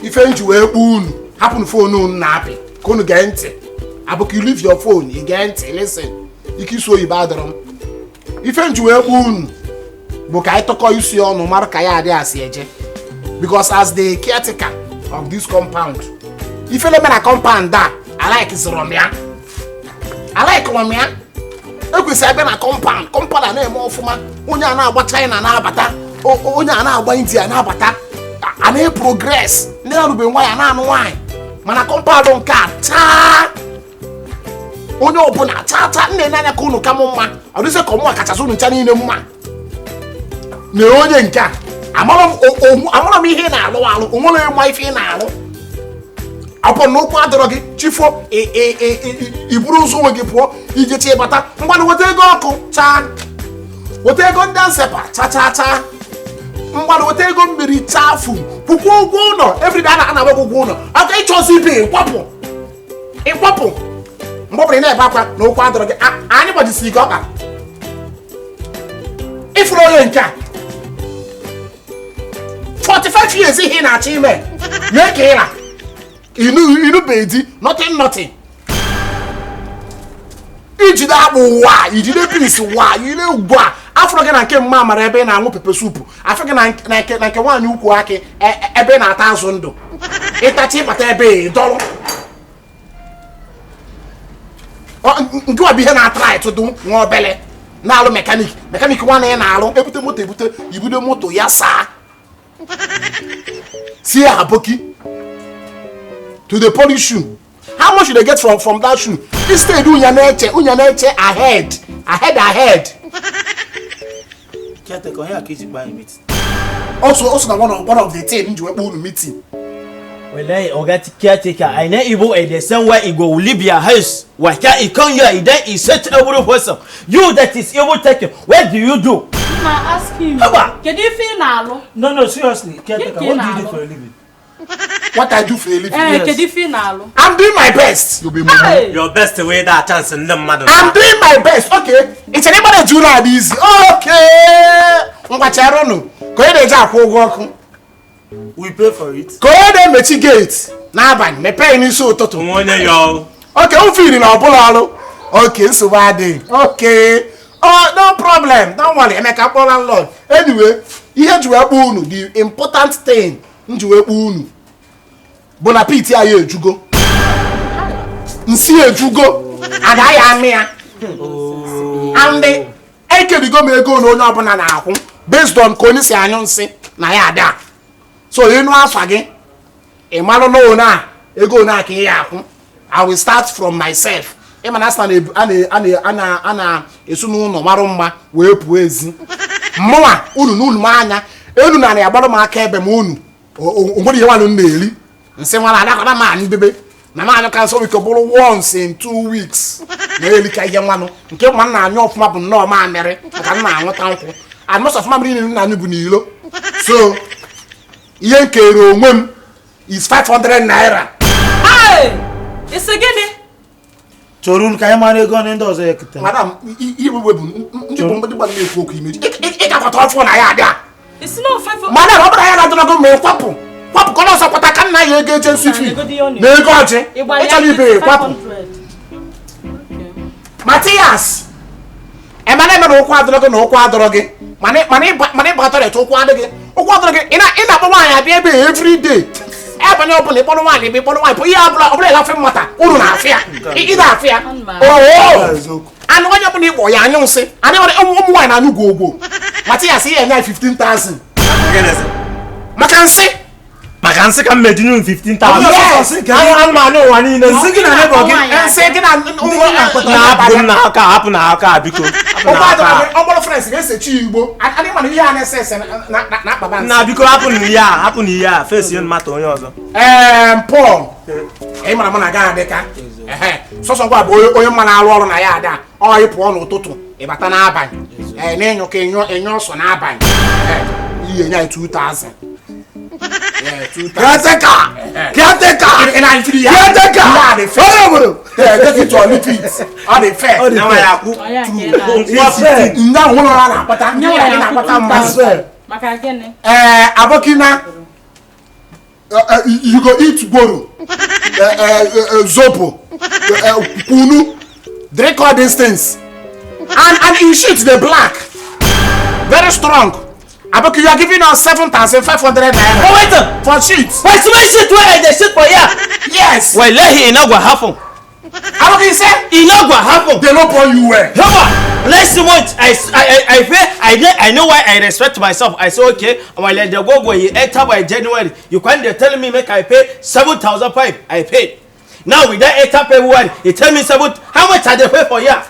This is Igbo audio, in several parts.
Ife nji wee kpọọ unu, hapụnụ phone unu na-apị ka unu gee ntị. Abụka, you leave your phone, ị gee ntị, listen. Ike isi oyibo adọrọ m. Ife nji wee kpọọ unu bụ ka anyị tọkọ isi ọnụ mara ka ya adị asị eje, because as the caretaker of this compound, ife na-eme na compound a, alikezịrọ m ya, alikekwa m ya. Ekwesịrị abịa na compound, compound a na-eme ọfụma, onye a na-agba China na-abata, onye a na-agba India na-abata, a na-progress, ndị na-arụbe nwaanyị na-anụ nwaanyị. Mana compound nke a, chaa, onye ọbụla chaa chaa nna anya ka unu ka m mma. Ọ dịzị ka ọmụma kachasị unu ncha niile mma na onye nke a. Amara m ihe ị na-alụ alụ, onwere ịma ife ị na-alụ akwụkwọ na ụkwụ adọrọ gị. Chifo, iburu ụzọ onwe gị pụọ ijecha ịbata. Ngwanụ, weta ego ọkụ chaa, weta ego ndị nsepa cha cha cha. Ngwanụ, weta ego mmiri chaa fu, kwụkwọ ụgwọ ụlọ. Everyday a na-agba ụgwọ ụlọ aka. Ịchọzi ibe ịkwapụ, ịkwapụ. Mgbe ọ bụla ị na-ebe akwa na ụkwụ adọrọ gị, anyị gbajisiri gị ọkpa. Ịfụrụ onye nke a, 45 years, ihe ị na-achọ ime mee ka ịra inubeghị di, nothing nothing. Ijide akpụ ụwa, ijide beans ụwa, ire ugbu a. Afọrọ gị na nke mma mara ebe ị na-aṅụ pepper soup. Afọ gị na nke nwaanyị ukwu akị, ebe ị na-ata azụ ndụ, ịtacha ịbata ebe ị dọrọ. Nke wa bụ ihe na-atara ịtụdụ nwa obele na-alụ mechanic. Mechanic nwa na ị na-alụ ebute moto, ebute ibido moto ya saa sie aboki to the polish shoe. How much you dey get from that shoe? Instead unya na-eche, unya na-eche ahead, ahead, ahead. Caretaker, onye a ka iji kpaa anyị meeting? Also na one of the thing nji wee kpọọ unu meeting. Wallahi, oga caretaker, I no even understand why e go leave your house. Waka e come here, e then insult every person. You that is even taking, what do you do? Ma ask him. Haba. Kedu ife ị na-alụ? No, seriously, caretaker, Gịnị what do you do na-alụ? for a living? What I do for a living? Ee. Yes. Kedu ife ị na-alụ? I'm doing my best. You be mumu. Hey! Your best way that chance ndị mmadụ. I'm doing my best. Okay, ị chere ịgbara eju ụlọ adị izi? Okay, ngwa, chere unu. Ka onye na-eji akwụ ụgwọ ọkụ? We pay for it. Ka onye na-emechi gate n'abalị, mepee n'isi ụtụtụ? Onwe onye yọ. Oke ofiri na ọbụla ọrụ. Okay, nsogbu adịghị. Okay, oh, no problem, don't worry. Emeka kpọọ landlord. Anyway, ihe ji wee kpọọ unu, the important thing m ji wee kpọọ unu bụ na pit anyị ejugo, nsị ejugo, agaghị amị ya. And ekerigo m ego na onye ọbụla na-akwụ based on ka onye si anyụ nsị na ya ada. So ịnụ afa gị, ị marụ na one a, ego one a ka ị ya akwụ. I will start from myself. Ịma na asị na a na-esi n'ụlọ marụ mma wee pụọ ezi. Mụnwa unu na unu m anya elu na ya agbara m aka ebe m unu o nwere ihe nwanụ m na-eri nsị nwa na-adakọta m anyị bebe na m anyụ ka nsọ ike bụrụ once in 2 weeks na-erika ihe nwanụ. Nke mma m na-anyụ ọfụma bụ nnọọ mamịrị, maka m na-aṅụta nkwụ, and most of mamịrị niile m na-anyụ bụ n'ilo. So ihe m kere onwe m is 500 naira. Hey! Isi gịnị? Chọrọ ka anyị mara ego ole ndị ọzọ ya keta. Madam, ihe bụ ndị bụ ndị gbara na-ekwu okwu imeji ị ga-akwata ọfụ na ya adị a. Isi na ofe. Madam, ọ bụrụ ya na-adọrọgo ma ịkwapụ, kwapụ ka ọ ọzọ kwata ka nna ya ego agency fee na ego ọjị. Ịchọrọ ibe kwapụ. Matias emana emere ụkwụ adọrọ gị na ụkwụ adọrọ gị, mana ịba toilet, ụkwụ adịghị, ụkwụ adọrọ gị. Ị na-akpọ nwaanyị abịa ebe every day, ebanye ọbụla ịkpọrọ nwaanyị ebe ịkpọrọ nwaanyị bụ ihe ọbụla ọbụla ịlafe mmata uru na-afịa ị na-afịa oo. Anụ onye ọbụla ịkpọ ya anyụ nsị anyị nwere ụmụ nwaanyị na-anyụ gwogwo. Matias, ihe enye anyị 15,000 maka nsị. Maka nsị ka m mejinye m 15,000? Yes. Anụ anụmanụ ụwa niile. Nsị gị na neighbor gị. Nsị gị na Na-hapụ m n'aka, hapụ n'aka, biko hapụ ụkwụ n'aka. adọrọ gị. Ọgbọrọ friends ga-esechi igbo adị, mana ihe a na-ese ese na-akpaba nsị. Na biko, hapụ na ihe a, hapụ na ihe a, fesi mmatụ onye ọzọ. Ee, Paul, ị mara m na gaghị adị ka ehe sọsọ ngwa bụ onye mma na-arụ ọrụ na ya ada. Ọ ị pụọ n'ụtụtụ, ịbata n'abalị, ee, na-enyo ka enyo enyo ọsọ n'abalị. Ee, ihe nye anyị 2000. Ee, 2000. Caretaker! Caretaker! Ị na-afiri ya. Caretaker! Ihe a dị fair. Onye obodo! Ee, take it or leave it. Ọ dị fair. Ọ dị Nyanwa ya akwụ. Onye nke ị na-achị. Nkwụ 15. Ndị ahụ nwere ọrụ a na-akpata, ndị anyị na-akpata mmasị. It's fair. Maka gịnị? Ee, abokina. You go eat gboro, zobo, kunu, drink all these things. And you shit dey black. Very strong. Aboki, you are giving us 7,500 naira. Oh, wait. For shit. Wait, my shit where I dey shit for here? Yes. Wallahi, e no go happen. Aboki, you say? E no go happen. They no born you well. Haba, last month I pay, I know why I respect myself. I say okay, while the go you enter by January. You can dey tell me make I pay 7,500. I paid. Now with that enter February, you tell me seven. How much I dey pay for here?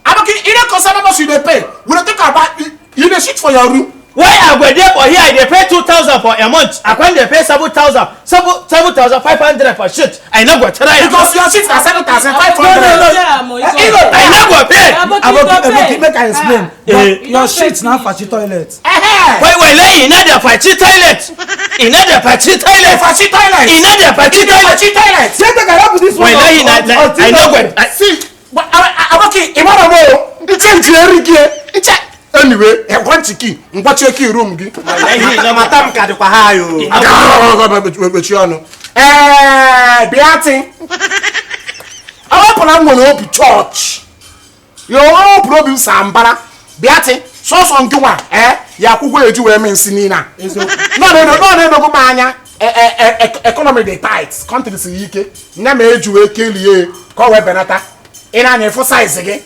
Aboki, e no concern how much you dey pay. We dey talk about you dey shit for your room. Why I go there for here? I dey pay 2,000 for a month. I can dey pay 7,000, 7,500 for shit. I no go try. Because your shit na 7,500. No, no, no. I no go pay. Aboki, make I explain. Your shit na fachi toilet. Wait, wait, lay in the fachi toilet. In the fachi toilet. Fachi toilet. In the fachi toilet. Fachi toilet. Take a help with this one. Wait, lay in I no go. See, Aboki, imara mo. Nche nche eri nche. Anyway, I want to key. Ngwachi key room gi. Mata m ka dịkwa ha yo. Mechie ọnụ. Ee, bịa awapụla m nwere obi chọọchị. Ya obi obi m sa mbara. Bịa sọsọ nke nwa ya akwụkwọ eji wee mee nsị niile a. Nọ na-edogo m anya. Economy dị tight, country siri ike. Nne m eji wee kelie ka ọ wee benata. Ị na-anya ịfụ saiz gị.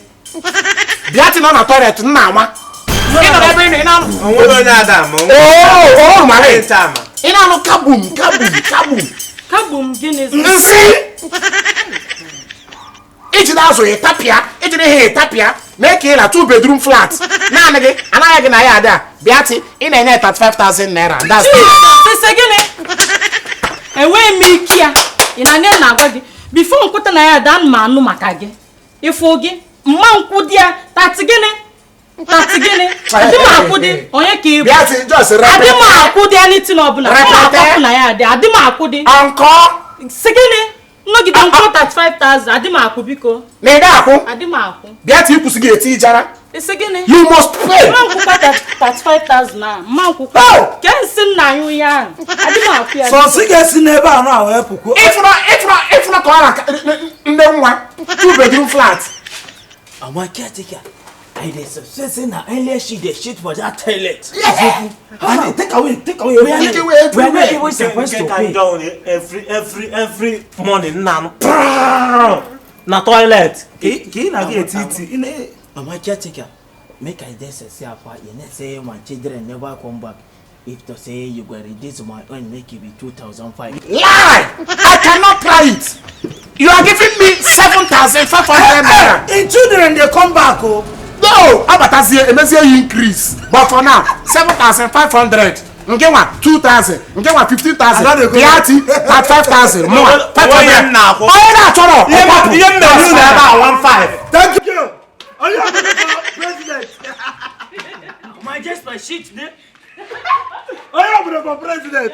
Bịa nọ na toilet nna anwa. Ị nọ n'ebe ị na-anụ. Oh, mara. Ị na-anụ kabum, kabum, kabum. Kabum gịnị? Nsị! Iji na-azụ ịtapịa, iji ihe ịtapịa, mee ka ị na 2 bedroom flat. Naanị gị, anaghị gị na ya ada. Bịa ị na-enye 35,000 naira. That's it. Sese gịnị? Enweghị m ike ya. Ị na-anya na-agwa gị. Before nkwụta na ya ada ma anụ maka gị. Ịfụ gị, mma nkwụ dị ya, tati gịnị? Tati gịnị? Adị m akwụ dị, onye ka ị bụ? Adị m akwụ dị anything ọbụla. Mma akwapụ na ya adị, adị m akwụ dị. Nkọ? Si gịnị? Nnọgide nkwụ 35,000, adị m akwụ biko. Na ị ga-akwụ? Adị m akwụ. Bịa ti ịkwụsị gị eti ijara. Isi gịnị? You must pay. Mma nkwụkwa 35,000 a, mma nkwụkwa. Ke nsị nna anyị ụnyaahụ. Adị m akwụ ya. Sọsị ga-esi n'ebe a na wee pụkwu. Ịfụna ka ọ na nne nwa 2 bedroom flat. Ama caretaker, I dey suspect say na earlier she dey shit for that toilet. Yeah. And take away, take away. We are not even supposed to pay. Every morning na na toilet. Ke na get iti. Mama caretaker, make I dey say afar. You know say my children never come back. If to say you go reduce my own, make it be 2,500. Lie! I cannot try it. You are giving me 7,500 naira. In children they come back, oh. No, abatazie emezie increase. But for now, 7,500. Ngewa 2,000. Ngewa 15,000. Biati 35,000. More 500. Onye na chọrọ. Ihe m mere unu ebe a 15. Thank you. Onye president. My just my shit there. Onye obodo for president.